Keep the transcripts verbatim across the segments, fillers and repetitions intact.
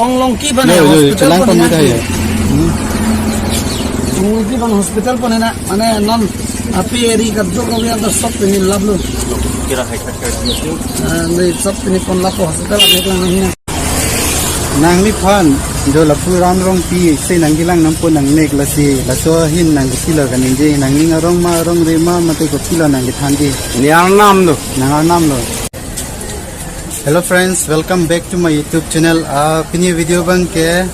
Long Longki ban yo, yo, yo, hospital chelang pon pon na. Mita yo. Hmm. Long Longki ban hospital pon na, mane non api eri kadok kami ada sop ini lab lo. Kira hai kira kira. Ah, ini sop ini pon lab hospital, amek lang ini. Nangliphan, jo lapu Ran Rongpi, se nangkelang nangpo nangmek lasi, laso ahin nangkepilo kaningje, nangning arong ma arongre ma mate kopilo nangkethanji. Ne arnam lo. Nang arnam lo. Hello friends, welcome back to my YouTube channel. Ah, pini video abangke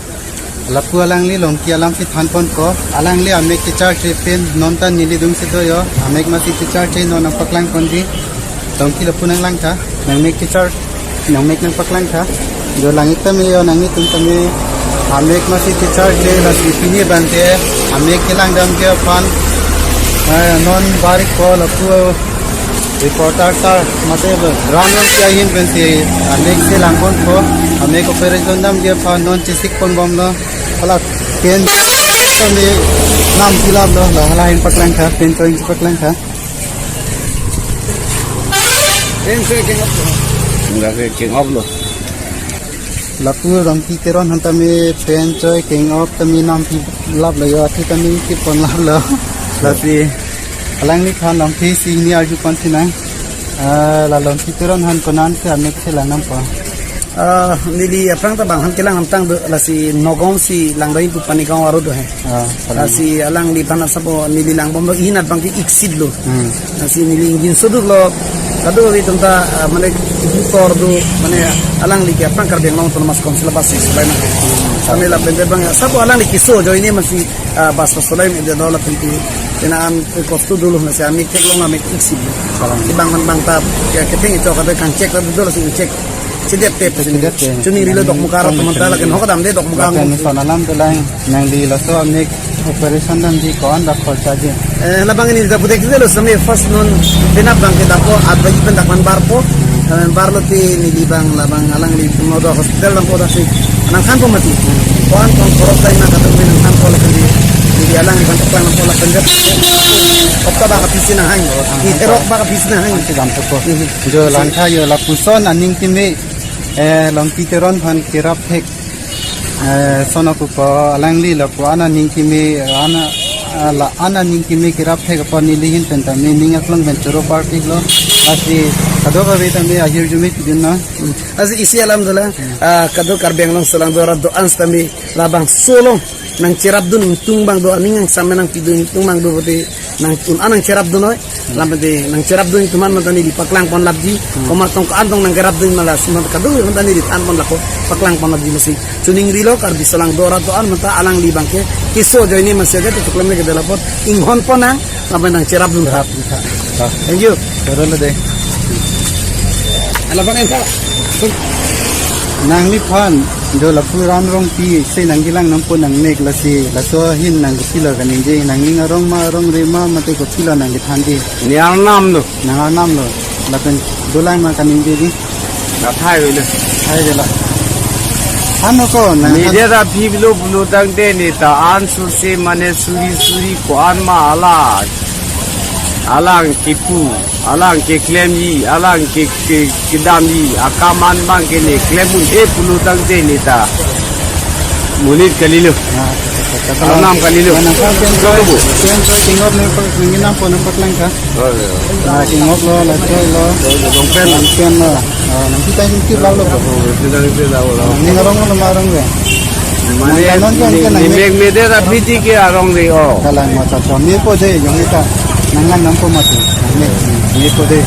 lapu alangli Longki alamsi thanponpo. Alangli amek kecharche pen non ta neli dungsi do yo. Amek masi kecharche non nangpaklang ponji. Longki lapu nanglangtha. Nangmek kechar, nangmek nangpaklangtha. Jo lang-ik tame yo, nanglitum tame amek masi kecharche, lasi pini abangke amek kelangdamji aphan, eh, non bar-ikpo lapu reporter sir mate Ran Rongpi ahin pensi amek chelang ponpo, amek operation damji aphan non chesik ponbomlo. Hala pen tame nam pilaplo, la hala ahin paklangtha, pen choin paklangtha. Pen choi keng-op lo. Enggak ke keng-op lo. Lapu Rongki Teron aphan tame pen choi keng-op tame nam pilaplo yo, athe tame kepon laplo. Lasi alangliphan lamthe isi hini arju ponsinang. Ah, la Longki Teron aphan konansi amek chelang nangpo? Ah, neli aphrang ta bang aphan kelang nangtang do, lasi Nagaon si langdai pu Panigaon aro do he. Ah, Panigaon. Lasi alangliphan asap neli langbomlo, ihin abangke iksit lo. Hmm. Lasi neli ingjinso duklo, kadokave atum ta, ah, mane, tor do, mane, alangli ke aphrang Karbi Anglong Autonomous Council bus si solai nang. Hmm. Kami lapen abang asap alangli keso ajoine masi, ah, bus solai nang dolo lapen ti. Tena an kosto dolo, lasi amek theklong, amek iksit lo. Kalang. Ti bang aphan bang ta, ya, ketheng ichok ate kangchek ta dolo, lasi ingchek. Chedet te, chedet te. Chuningri lo, Dokmoka arat atum ta lapen hok damde Dokmoka. Lapen angkung. Son alam dolang, nangli laso amek operation damji ko-an dak kholchaji? Eh, labang neli ta pudek delo, sami first non penap abangke dapo, advaji pen dak man barpo, eh, barlo te neli bang labang alangli Noda hospital dampo, daksi nangthanpo mati. Ko-an tong koros lain na kadung nangthanpo lapen neli, neli alangliphan paklang nangpo lapen det. Okta bak apisi nanghang. Ni terok bak apisi nanghang. Ansi dampo. Mhm. Jo langtha yo lapuson aning keme, eh, Longki Teron aphan kerap thek, eh, sono kupo alangli lapu ana aning keme, ana, ala, ana aning keme kerap thek apot neli ahin pen tame ning aklong pen choro party lo. Lasi kadokave tame ahirjume pidun na. Lasi isi alam dolang, ah, kadok Karbi Anglong solangdo arat do-an sitame labangso along nangcherapdun ingtung abang do, aning angsam nangpidun ingtung abang do pute nang un-an nangcherapdun noi. Lam pute nangcherapdun ingtung aphan mata neli paklang pon lapji. Hmm. Komat tong ko-an tong nangcherapdun ma lasi mata kadokave mata neli than pon lapo, paklang pon lapji masi. Chuningri lo, Karbi solangdo arat do-an mata alangli abangke keso ajoine masi aja tu tuklem le kedela pot inghon pon nang, lam pute nangcherapdun. Cherap. Thank you. Toro lo dei. Ala bang enta. Nangliphan, jo lapu Ran Rongpi, se nangkelang nangpo nangmek lasi, laso ahin nangkepilo kaningje, nangning arong ma arongre ma mate kopilo nangkethanji? Ne arnam lo. Nang arnam lo. Lapen dolang ma kaningjeji? Nathai lo. Hai dela. Ano ko nang Media aphi lo pulo tangte neta an surse mane suri suri ko-an ma ala. Alang kipu, alang keklemji, alang ke, ke, kedamji, akam an abangke ne klem un-e pulo tangte neta monit kalilo. Ah, acha, acha, acha. Arnam kalilo. Nang kan pen choi, pen choi keng-op nangpa, nangkelang nangpo nangpaklangtha. Oh, ya. Ah, keng-op lo, la choi lo. Long pen. Long pen lo. Ah, nangkethan kir lalo. Oh, kir lalo, kir lalo. Ning arong lo, ma arongre? Mane, nang non ke, ne, ke nang ne ne mek mede ta piti ke arongre, oh. Kalang mata chom. Nepo dei, jong ita. Nanglang nangpo mati. Ne, nepo dei.